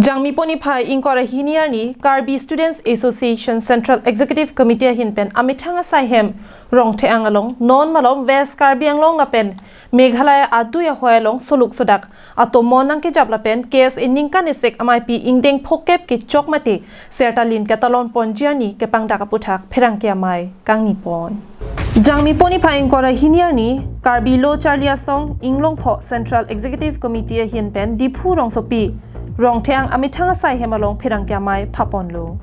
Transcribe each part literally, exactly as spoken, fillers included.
Jangmi pon niphai ingkoi ra hini arni Karbi Students Association Central Executive Committee ahin pen amethang asai hem Rongtheng along non malom West Karbi Anglong lapen Meghalaya adui ahoi along soluk sodak atomon nangkejap lapen K S A ningkan esek amaipi ingdeng phokep kechok mate sertalin ketalon ponji arni kepangdak aputhak pherangke amei kangni pon. Jangmi pon niphai ingkoi ra hini arni Karbi Lo Charli Asong Inglongpho Central Executive Committee ahin pen Diphu rongsopi Rongtheng amethang asai hem along pherangke amei phaponlo.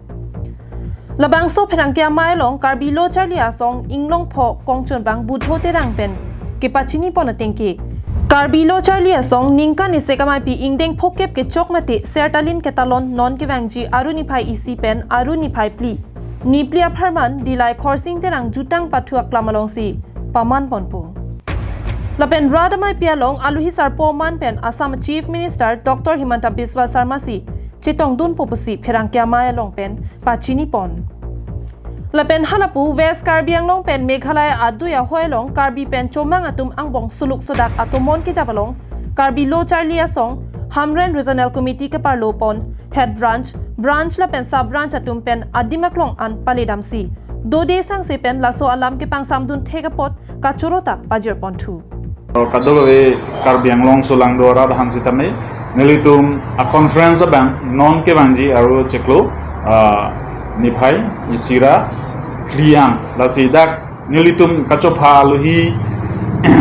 Labangso pherangke amei along Karbi Lo Charli Asong Inglongpho kongchunbang Budho Terang pen kepachini pon atengke, Karbi Lo Charli Asong ningkan esek amaipi ingdeng phokep kechok mate sertalin ketalon non kevangji Aru niphai isi pen Aru niphai phli, niphli apharman Dillai Khorsing Terang jutang pathu aklam alongsi paman ponpo. Lapen rat amaipi along aluhi sarpo man pen Assam Chief Minister Doctor Himanta Biswa Sarma si chetongdunpo pusi pherangke amei along pen pachini pon. Lapen halapu West Karbi Anglong pen Meghalaya adui ahoi along Karbi pen Chomang atum angbong soluk sodak atomon kejap along Karbi Lo Charli Asong Hamren Regional Committee keparlo pon Head Branch, Branch lapen Sub Branch atum pen adim aklong an paledamsi dode sangse pen laso alam kepangsamdun thek apot kachoro ta pajir ponthu. Kadokave Karbi Anglong solangdo arat aphan sitame nelitum a-conference abang non kevangji Aru chiklo, ah, niphai isi ra phli an, lasi dak nelitum kachopha aluhi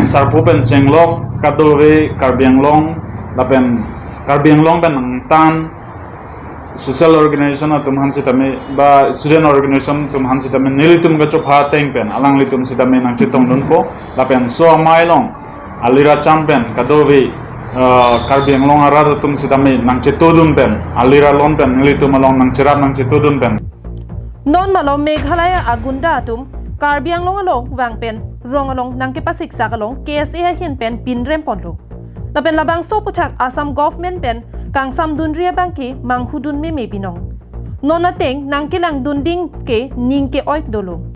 sarpo pen chenglok kadokave Karbi Anglong lapen Karbi Anglong pen angtan social organization atum aphan sitame ba student organization atum aphan sitame nelitum kachopha ateng pen alanglitum sitame nangchetongdunpo lapen laso amei along alira cham pen kadokave, ah, Karbi Anglong arat atum sitame nangchetodun pen alira lon pen nelitum along nangcherap nangchetodun pen. Non malom Meghalaya agunda atum Karbi Anglong along vang pen rong along nangkepasiksak along K S A ahin pen pinrem ponlo. Lapen labangso aputhak Assam government pen kangsamdunri abangke manghudun meme binong. Non ateng nangkelangdunding ke ning ke-oik dolo.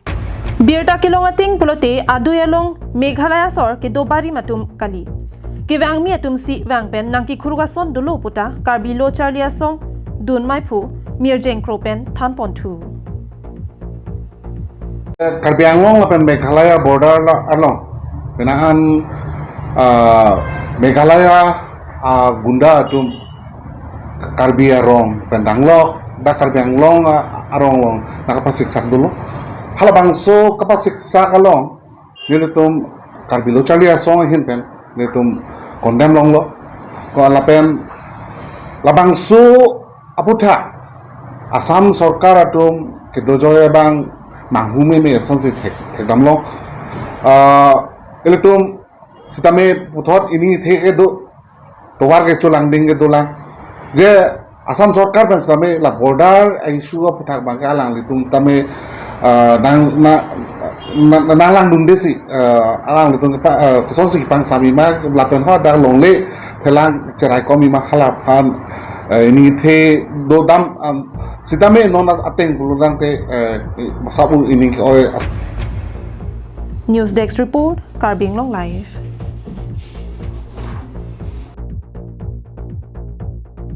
Birta kelong ateng pulote adui along Meghalaya asor kedo barim atum kali. Kevangmi atum si vang pen nangkekhuruk ason dolo puta Karbi Lo Charli Asong dun meiphu Mirjeng Kro pen than ponthu. Karbi Anglong lapen Meghalaya border la along penang an, ah, Meghalaya, ah, gunda atum Karbi arong pen danglok dak Karbi Anglong, ah, arong along nangkepasiksak dolo. Halabangso kepasiksak along nelitum Karbi Lo Charli Asong ahin pen nelitum condemn longlo. Ko lapen labangso aputhak Assam sorkar atum kedo joi abang manghu meme asonsi thek, thekdamlo. Ah, ilitum sitame puthot ini thek kedo tovar kecholangding kedolang. Je Assam sorkar pen sitame la border issue aputhak abangke alanglitum tame, ah, nang, na, na, na, nanglangdundesi, ah, alanglitum kepa, ah, kosonsi kepangsam-i ma lapen hadak longle phelang cherai kom-i ma halaphan, ah, ini the dodam, ah, sitame non ateng pulotangte, ah, masabu ini ke-oi. News Desk Report, Karbi Anglong Live.